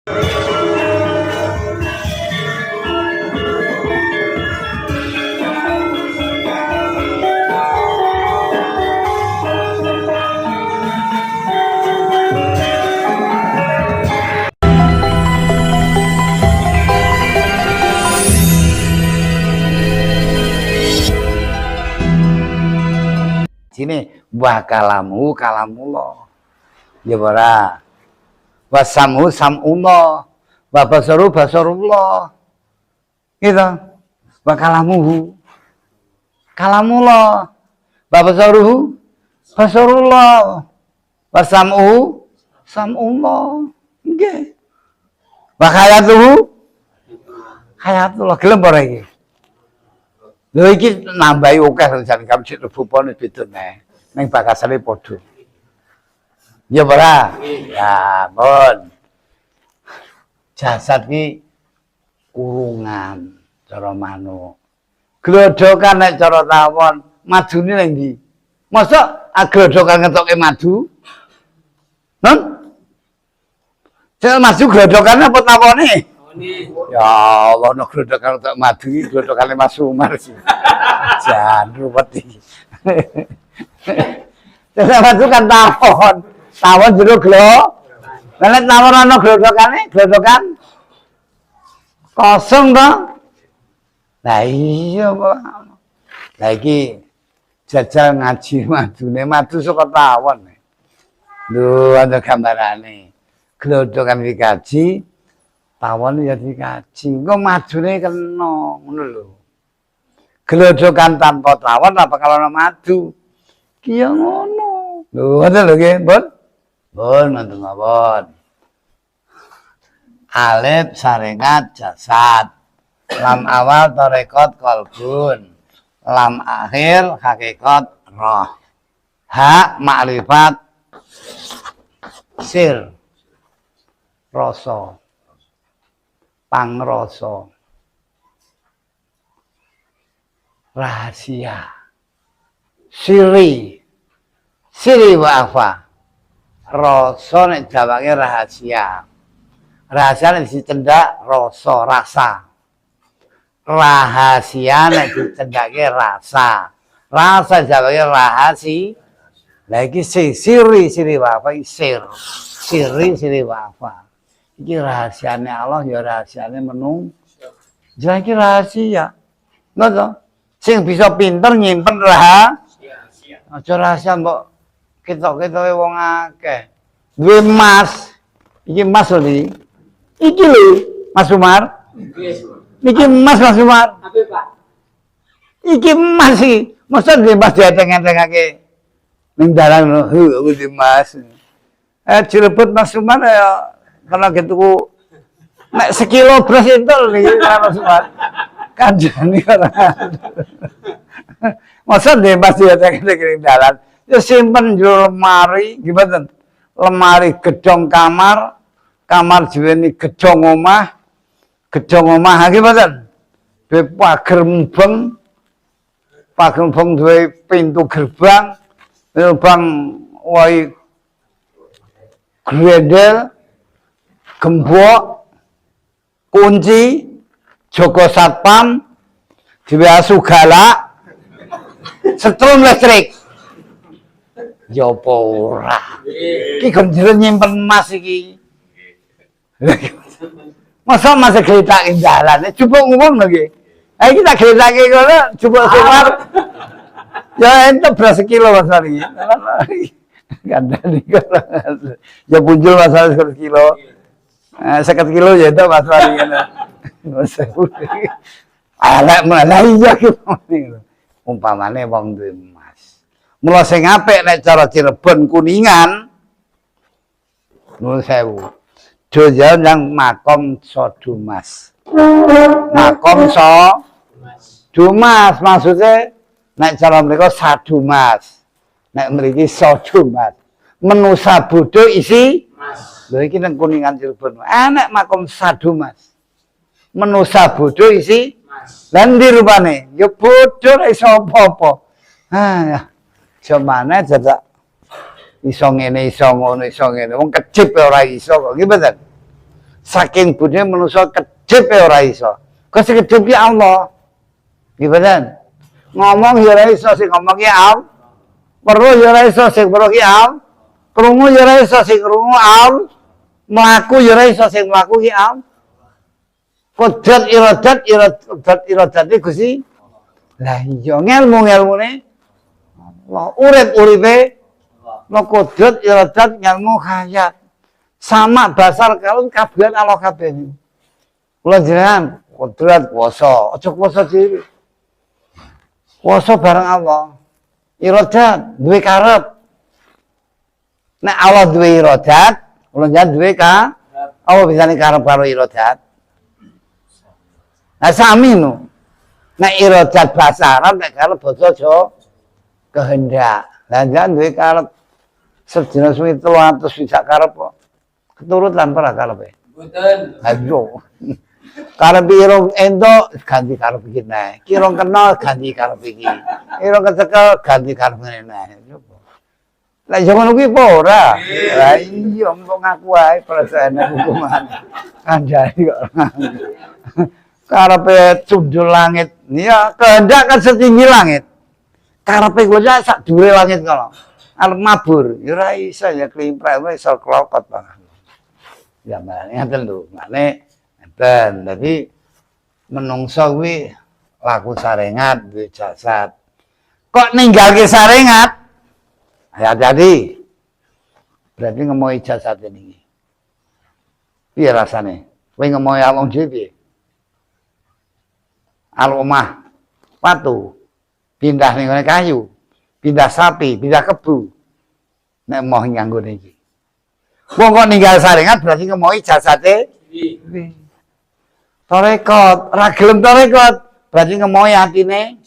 Sini wa kalamu kalamullah. Ya ora. Wa sam'u sam'ullah. Wa basaru basarullah. Gitu. Wa kalamuhu kalamullah. Wa basaruhu basarullah. Wa sam'uhu sam'ullah. Nggih. Wa hayatuhu hayatullah. Gelem ora iki? Lho iki nambahi akeh jan kam sik rebupane beda neh. Ning bakasane padha. Ya ora? Ya, pun. Jasad ki kurungan cara manuk. Glodhokan nek cara tawon, madune ning ndi? Mosok glodhokan ngetoke madu? Non? Cek madu glodhokan apa tawone? Ya Allah, no glodhokan ngetok madu iki glodhokane Mas Umar sih. Jan ruwet iki. Cek madu kan tawon. Tawon jero glo. Lah nek tawon ana glodhokane, glodhokan kosong to. Lah iya kok. Lah iki jajal ngaji madune, madu saka tawon. Lho, ana gambarane. Glodhokan dikaji, tawon ya dikaji. Engko madune kena, ngono lho. Glodhokan tanpa tawon apa kalau ana madu? Ki ya ngono. Lho, ngoten lho nggih, Mbun. Mbun, ngoten mawon. Alif sarengat jasad. Lam awal tarekat kolbun. Lam akhir hakikat roh. Hak makrifat sir. Rasa. Pangrasa. Rahasia. Siri. Siri wa afa. Rasa nek jawake rahasia. Rahasia nek dicendak rasa, rasa. Rahasia nek dicendake rasa. Rasa jawake rahasia. Lah iki siri siri wa afa iki sir. Siri siri wa afa. Iki rahasiane Allah ya rahasiane menung. Jadi iki rahasia. Ngono. Sing bisa pinter nyimpen rahasia. Aja rahasia mbok ketok-ketoke wong akeh. Duwe emas. Iki emas lho iki. Iki lho, Mas Umar. Iki emas Mas Umar. Apa, Pak? Iki emas iki. Masa duwe emas dienteng-entengake ning dalan ngono. Hu, aku duwe emas. Cilebut Mas Umar ya kalau gitu nek sekilo beras itu niki Mas Umar. Kanjani ora. Masa duwe emas dienteng-entengake ning dalan. Ya simpen jero lemari, gimana? Lemari gedhong kamar, kamar diweni gedhong omah, gedhong omah gimana? Duwe pager mubeng, pager mubeng duwe pintu gerbang, gerbang wae grendel, gembok, kunci, jaga satpam, dhewe asu galak, setrum listrik. Ya apa ora? Iki gendera nyimpen emas iki. Masa masih gletake dalan, jupuk ngomong lho iki. Ha iki tak gletake ngono, jupuk sumar. Ya entuk beras sekilo Mas iki. Kandhani kok. Ya punjul Mas 1 kilo. 50 kilo ya itu Mas Wari ngono. Elek malah iya ki. Umpamane wong duwe emas. Mula sing apik nek cara Cirebon Kuningan nuwun sewu. Jojo yang makom Sodumas. Makom So Dumas maksudnya nek cara mereka Sadumas. Nek mriki Sodumas. Menusa bodho isi Mas. Lho iki nang Kuningan Cirebon. Enek makom Sadumas. Menusa bodho isi Mas. Lah ndi rupane? Ya bodho ora iso apa-apa. Ah ya. Iso maneh dadak iso ngene iso ngono iso ngene. Wong kecip ora iso kok. Nggih mboten? Saking bodhone manusa kedhip ora iso. Kok sing kedhip ki Allah. Nggih mboten? Ngomong ya ora iso, sing ngomong ki Allah. Weruh ya ora iso, sing weruh ki Allah. Krungu ya ora iso, sing krungu Allah. Mlaku ya ora iso, sing mlaku ki Allah. Kodrat iradat iradat iradate Gusti. Lah iya, ngelmu-ngelmune Allah, urip-uripe Allah, kodrat iradat ngelmu hayat. Sama basar kalun kabehan Allah kabeh niku. Kula jenengan kodrat kuasa, aja kuasa dhewe. Kuasa bareng Allah. Iradat duwe karep. Nek Allah duwe iradat, kula jenengan duwe ka apa bisane karep karo iradat? Nah sami no. Nek iradat bahasa Arab, nek karep basa Jawa kehendak. Lah jenengan duwe karep sedina suwi 300 bisa karep kok. Keturutan ora karepe? Mboten. Ayo. Karep irung entuk ganti karep iki neh. Ki rong kena ganti karep iki. Irung kecekel ganti karep ngene neh. Lah ya ngono kuwi apa ora? Lah iya engko ngaku ae perasaan hukuman. Kandhani kok. Karepe cundul langit. Iya, kehendak kan setinggi langit. Karepe kuwi sak dhuwure langit kono. Arep mabur, ya ora iso ya klimprek wae iso klokot banget. Ya mane ngaten lho, mane ngeten. Dadi menungso kuwi laku sarengat duwe jasad. Kok ninggalke sarengat? Hati-hati. Berarti ngemohi jasad ini. Piye rasane? Kowe ngemohi awak dhewe piye? Al omah watu pindah ning ngene kayu, pindah sapi, pindah kebu. Nek moh nganggo niki. Wong kok ninggal sarengat berarti ngemohi jasate. Tarekat, ra gelem tarekat, berarti ngemohi atine.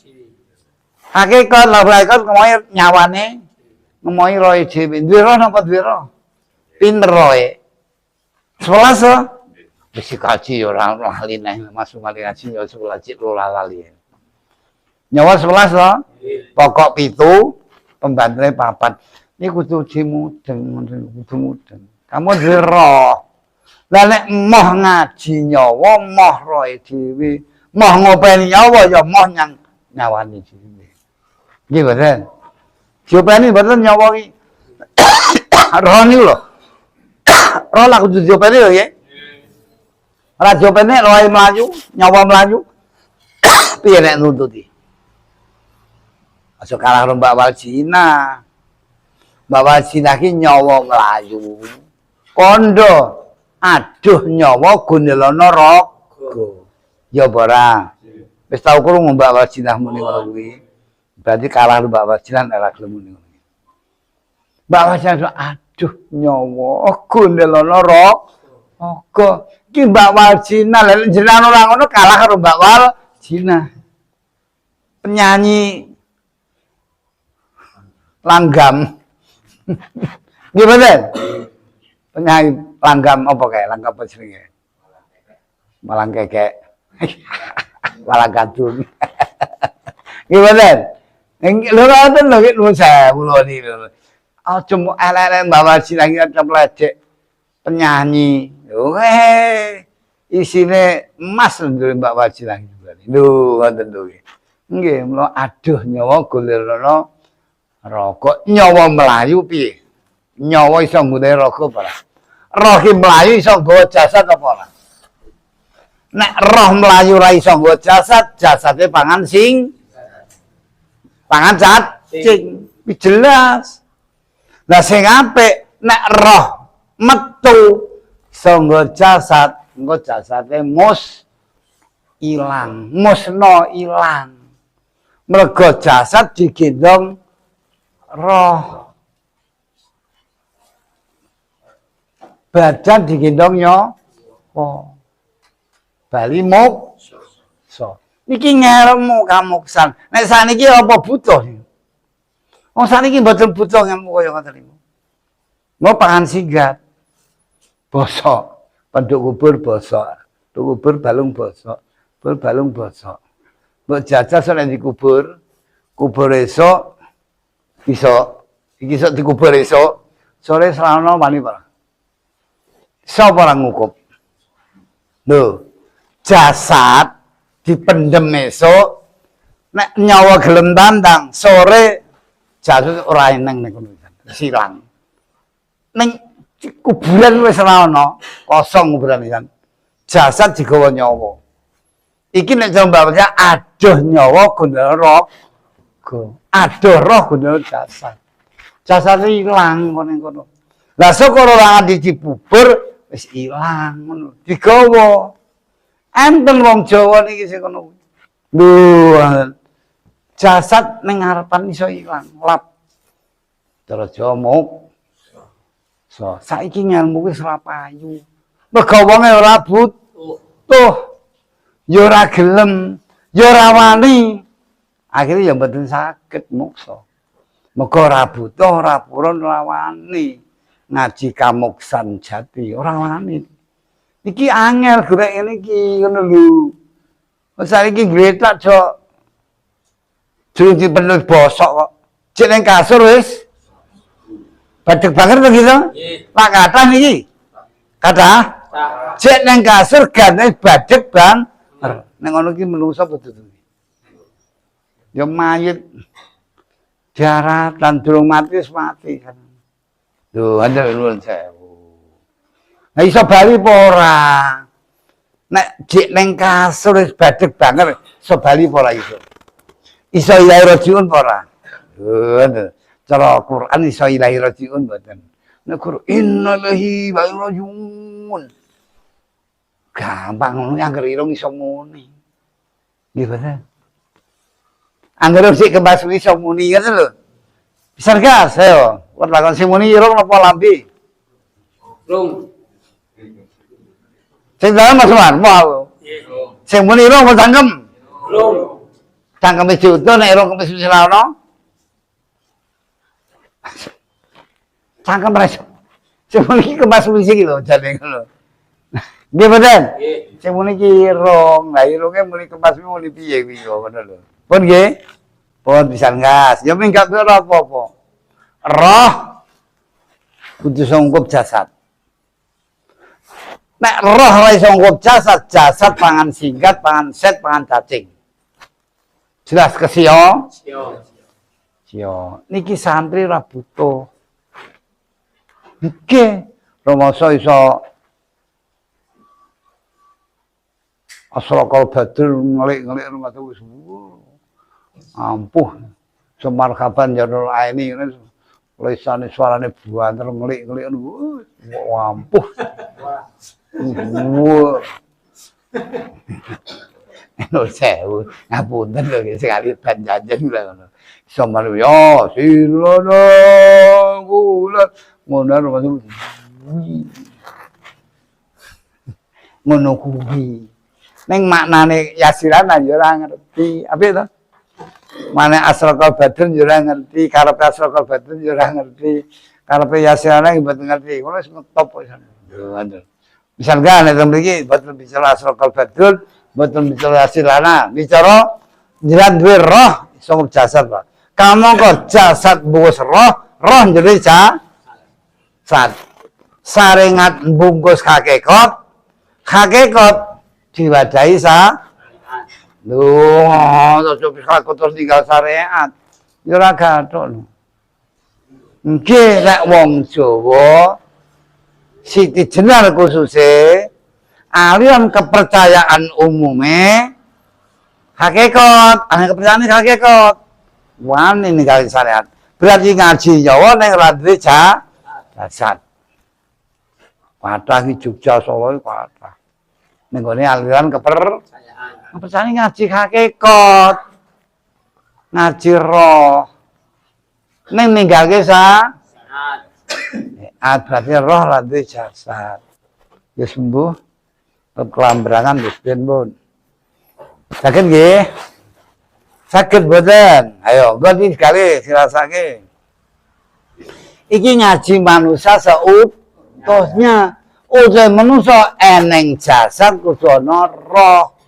Hakikat lah hakikat ngemohi nyawane, ngemohi rohe dhewe. Duwe roh napa duwe roh? Pinter rohe. 11 to? Wis kaji ya ora lali neh, masuk lali ngaji ya 11 cik lali. Nyawa 11 to? Pokok 7, pembantune 4. Ini kudu mudeng, kudu mudeng. Kamu duwe roh. Lah nek moh ngaji nyawa, moh rohe dhewe, moh ngopeni nyawa ya moh nyang nyawane dhewe. Nggih mboten? Diopeni mboten nyawa iki? Roh niku lho. Roh lah kudu diopeni lho nggih. Ora diopeni rohe mlayu, nyawa mlayu. Piye nek nuntuti? Aja kalah karo Mbak Waljina. Mbak Waljina ki nyawa mlayu. Kondo, aduh nyawa gundelana raga. Ya apa ora? Wis tau krungu Mbak Waljina muni ngono kuwi. Berarti kalah karo Mbak Waljina nek ora gelem muni ngono. Mbak Waljina aduh nyawa gundelana raga. Ki Mbak Waljina lha jenengan ora ngono kalah karo Mbak Waljina. Penyanyi langgam. Nggih mboten? Penyanyi langgam apa kae? Langgam apa jenenge? Malang kekek. Malang kadung. Nggih mboten? Lho ngoten lho nggih nuwun sewu lho niki. Aja mok elek-elek Mbak Waljina iki aja mledek penyanyi. Lho isine emas lho Mbak Waljina iki. Lho ngoten lho. Nggih, mula aduh nyawa golekana raga. Nyawa mlayu piye? Nyawa iso nggone raga apa ora? Roh ki mlayu iso nggawa jasad apa ora? Nek roh mlayu ora iso nggawa jasad, jasade pangan sing pangan cacing. Kuwi jelas. Lah sing apik nek roh metu iso nggawa jasad, engko jasade mus ilang, musna ilang. Mergo jasad digendong roh. Badan digendong nyawa. Bali moksa. Niki ngelmu kamuksan. Nek saniki apa butuh? Wong saniki mboten butuh ngelmu kaya ngoten niku. Mau pangan singgat. Bosok, penduk kubur bosok, penduk kubur balung bosok, kubur balung bosok. Mbok jajal sok nek dikubur, kubur esuk iso, iki sok dikubur esuk, sore selana wani apa? Sapa ora ngukup? Lho, jasad dipendem esuk, nek nyawa gelem tandang, sore jasad ora eneng ning kono, silang. Ning kuburan wis ora ana, kosong kuburan iki. Jasad digawa nyawa. Iki nek coba baca adoh nyawa gondol raga. Adoh roh gondol jasad. Jasad ilang kono kono. Lah syukur ora nganti dibubur wis ilang ngono. Digawa. Enten wong Jawa niki sing ngono. Lho, jasad ning ngarepan iso ilang, lap. Cara Jawa muk. So, saiki ngelmu wis ora payu. Mergo wonge ora butuh. Ya ora gelem, ya ora wani. Akhirnya ya mboten saged moksa. Mergo ora butuh, ora purun, ora wani. Ngaji kamuksan jati, ora wani. Iki angel golek ngene iki ngono lho. Wis saiki gletak jok. Durung dipenuh bosok kok. Cek ning kasur wis. Badeg banget to gitu? Nggih. Pak kathah niki. Kathah? Cek ning kasur gane badeg bang. Ning ngono iki menungso apa dudu? Ya mayit daratan durung mati wis mati kan. Lho, ada nuwun sewu. Nah iso bali apa ora? Nek jek ning kasur wis badeg banget, iso bali apa ora iso? Iso ilahi rajiun apa ora? Lho, cara Quran iso ilahi rajiun mboten? Nek Quran innalillahi wa inna rajiun. Gampang ngono, anggere irung iso muni. Nggih boten? Anggere sik kebas iso muni ngoten lho. Bisa gas, ayo. Kon lakon sing muni irung napa lambe? Rung. Sing dalem Mas Umar, mau. Nggih. Sing muni irung apa cangkem? Rung. Cangkeme diutuh, nek irung kemis wis ora ono. Cangkem ra iso. Sing muni iki kemas wis iki lho jane ngono. Nggih mboten? Nggih. Sing muni iki irung. Lah irunge muni kemas muni piye kuwi kok ngono lho. Pun nggih. Pun bisa gas. Ya minggat ora apa-apa. Roh kudu sanggup jasad. Nek roh ora iso ngungkup jasad, jasad pangan singkat, pangan set, pangan cacing. Jelas kesio? Sio. Sio. Niki santri ora butuh. Nggih, rumangsa iso asrakal badr ngelik-ngelik rumangsa wis ampuh. Semarhaban jarul aini ngene lisane suarane buanter ngelik-ngelik ngono ampuh. Wah. Nuwun sewu, ngapunten lho nggih sekali ban jajan lho ngono. Iso malu ya silana kula ngono lho ngono kuwi. Ning maknane yasirana ya ora ngerti. Apik to? Mane asrakal badrun ya ora ngerti, karepe asrakal badrun ya ora ngerti. Karepe yasirana ya mboten ngerti. Kulo wis ngetop kok iso. Lho ngoten. Misal gak nek mriki mboten bicara asrakal badrun, mboten bicara yasirana, bicara jenengan duwe roh iso jasad, Pak. Kamangka jasad bungkus roh, roh njero jasad. Sarengat bungkus hakikat, hakikat diwadahi sa. Lho, terus bisa terus tinggal syariat. Ya ora gathuk lho. Nggih, nek wong Jawa Siti Jenar khususe aliran kepercayaan umume hakikat, ana kepercayaan hakikat. Wani ninggal syariat. Berarti ngaji Jawa ning ora duwe jasad. Kathah iki Jogja Solo iki kathah. Ning gone aliran Kepercayaan. Kepercayaan ngaji hakikat. Ngaji roh. Ning ninggalke sa Syariat. Berarti roh ra duwe jasad. Ya sembuh kelambrangan wis ben pun. Saged nggih? Saged mboten? Ayo, mboten sekali dirasake. Iki ngaji manusia seutuhnya. Utuh manusa eneng jasad kudu ana roh.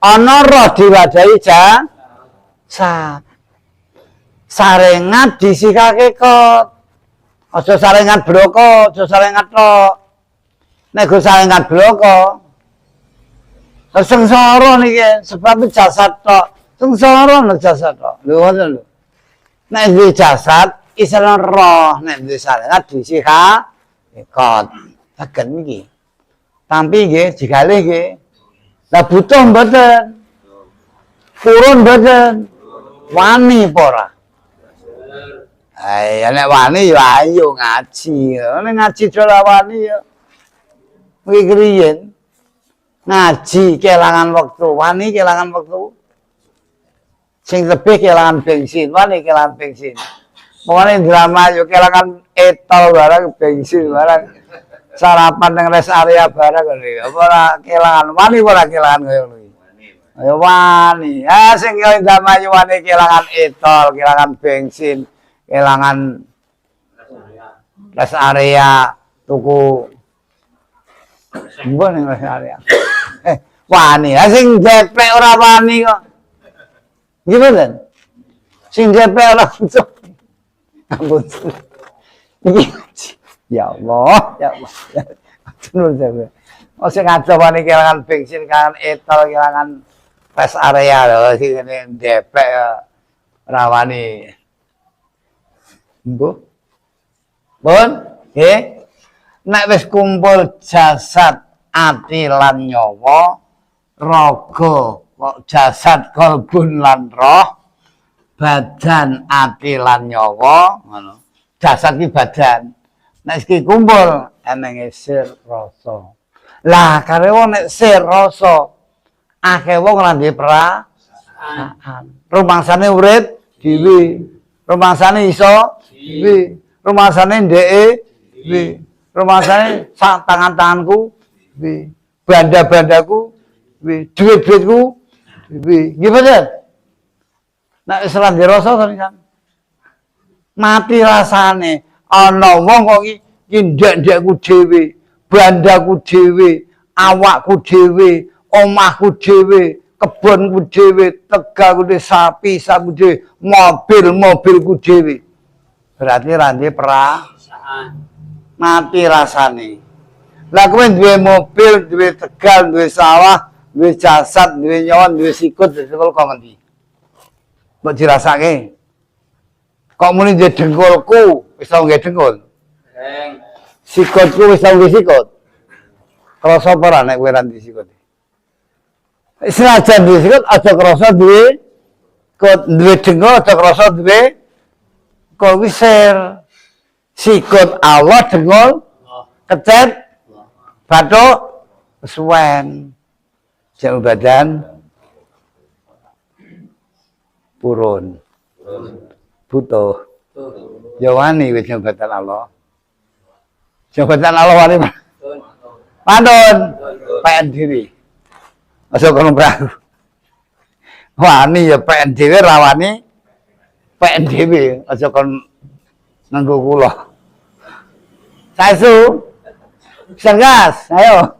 Ana roh diwadahi jasad. Sarengat diisi hakikat. Aja sarengat bloko, aja sarengat tok. Nek go sarengat bloko, Lah sengsara niki sebab jasad tok. Sengsara lho jasad tok. Lho ngoten lho. Nek duwe jasad isih roh, nek duwe syariat diisi hakikat. Saged niki. Tampi nggih, digalih nggih. Lah butuh mboten? Purun mboten? Wani apa ora? Ayo nek wani ya ayo ngaji. Nek ngaji ora wani ya kuwi kriyen. Ngaji kelangan wektu, wani kelangan wektu. Sing lebih kelangan bensin, wani kelangan bensin. Pokoknya drama yo kelangan etol barang, bensin barang. Sarapan nang rest area barang ngono iki. Apa ora kelangan, wani ora kelangan kaya ngono iki? Ayo wani. Ah sing kaya drama yo wani kelangan etol, kelangan bensin, kelangan rest area tuku mbok ning rest area. Wani. Ah sing jeplek ora wani kok. Gimana? Sing jeplek ora butuh. Ampun. Iki ya Allah, ya Allah. Nur sampe. Oh sing ngaco wani kelangan bensin, kelangan etol, kelangan rest area lho sing ngene jeplek ora wani. Mbok. Pun, nggih. Nek wis kumpul jasad, ati lan nyawa, raga kok jasad kolbun lan roh, badan ati lan nyawa, ngono. Jasad ki badan. Nek iki kumpul enenge sir rasa. Lah kare wong nek sir rasa, akeh wong ora duwe perasaan. Rumangsane urip dhewe, rumangsane iso dhewe, rumangsane ndeke dhewe, rumangsane sak tangan-tanganku dhewe, banda-bandaku dhewe, duit-duitku dhewe. Nggih mboten? Nek wis ora duwe rasa to kan. Mati rasane. Ana wong kok iki ndek-ndekku dhewe, bandaku dhewe, awakku dhewe, omahku dhewe, kebonku dhewe, tegalku dhewe, sapi sapi dhewe, mobil-mobilku dhewe. Berarti ra duwe Perasaan. Mati rasane. Lah kowe duwe mobil, duwe tegal, duwe sawah, duwe jasad, duwe nyawa, duwe sikut, dengkul kok ngendi? Mbok dirasake. Kok muni duwe dengkulku, wis tau nggih dengkul. Reng. Sikutku wis tau nggih sikut. Krasa apa ora nek kowe ra duwe sikut? Senajan duwe sikut aja krasa duwe kok duwe dengkul aja krasa duwe kok wis sir. Sikut Allah dengkul Allah. Kecet Allah. Bathuk kesuwen. Jauh badan purun butuh Tuh. Ya wani wis jabatan Allah, jabatan Allah wani. Tun. Pantun Tun. PN diri aja kono perahu wani ya PN dhewe ra wani PN dhewe aja kon nganggo kula saestu. Sergas, ayo.